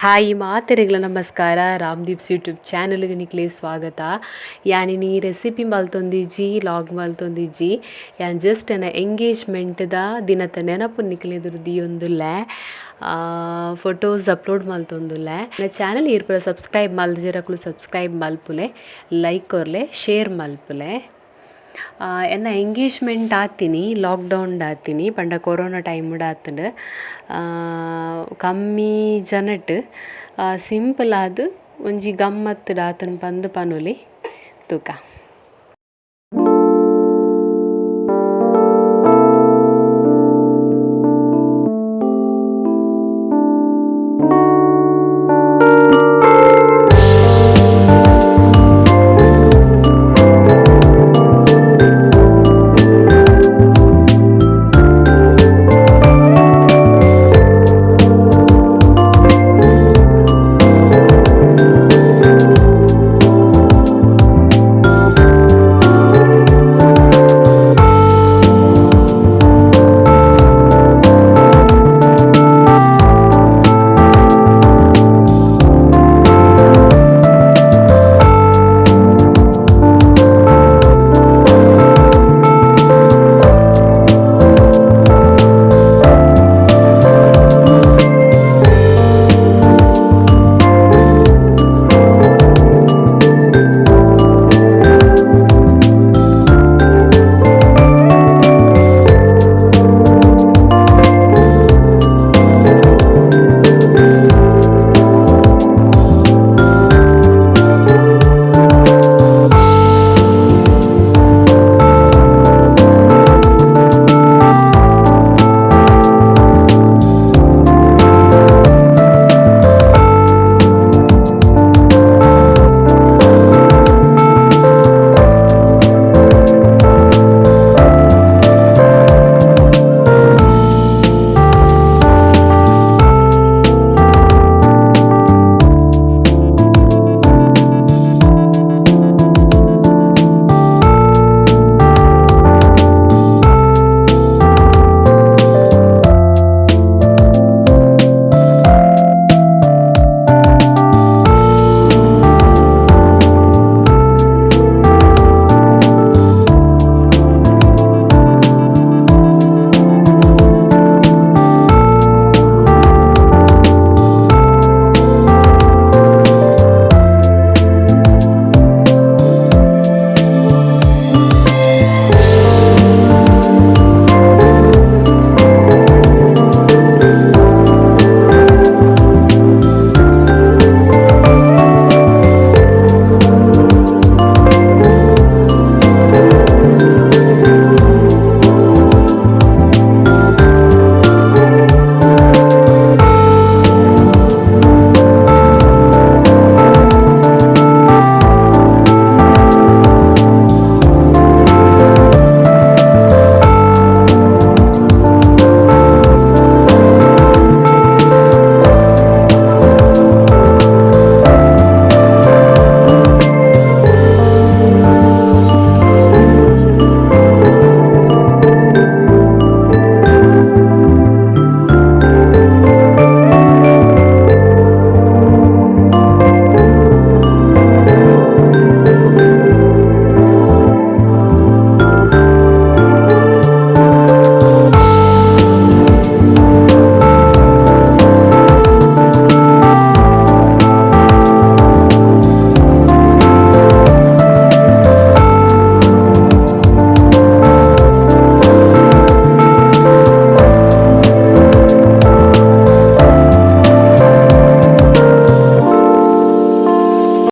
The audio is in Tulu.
ಹಾಯ್ ಮಾತೆರೆಗ್ಲ ನಮಸ್ಕಾರ. ರಾಮದೀಪ್ಸ್ ಯೂಟ್ಯೂಬ್ ಚಾನಲ್ಗೆ ನಿಕ್ಲೆ ಸ್ವಾಗತ. ಯಾನ್ ಈ ರೆಸಿಪಿ ಮಲ್ತೊಂದಿಜ್ಜಿ, ಲಾಗ್ ಮಲ್ತೊಂದಿಜ್ಜಿ. ಯಾನ್ ಜಸ್ಟ್ ಎನ್ನ ಎಂಗೇಜ್ಮೆಂಟ್ ದ ದಿನತ ನೆನಪು ನಿಕ್ಲೆದುರು ದಿಯೊಂದುಲ್ಲೆ, ಫೋಟೋಸ್ ಅಪ್ಲೋಡ್ ಮಲ್ತೊಂದುಲ್ಲೆ. ಎನ್ನ ಚಾನಲ್ ಈರ್ ಪೂರ ಸಬ್ಸ್ಕ್ರೈಬ್ ಮಲ್ದಿಜರಕುಲು ಸಬ್ಸ್ಕ್ರೈಬ್ ಮಲ್ಪುಲೆ, ಲೈಕ್ ಕೊರ್ಲೆ, ಶೇರ್ ಮಲ್ಪುಲೆ. ಎನ್ನ ಎಂಗೇಜ್ಮೆಂಟ್ ಆತಿನಿ ಲಾಕ್ಡೌನ್ ಆತಿನಿ, ಪಂಡ ಕೊರೋನಾ ಟೈಮ್ ಆತ್ಂಡ್. ಕಮ್ಮಿ ಜನಟ್ ಸಿಂಪಲ್ ಆದ್ ಒಂಜಿ ಗಮ್ಮತ್ ಆತುಂಡ್ ಪಂದ್ ಪನೊಲಿ. ತೂಕ.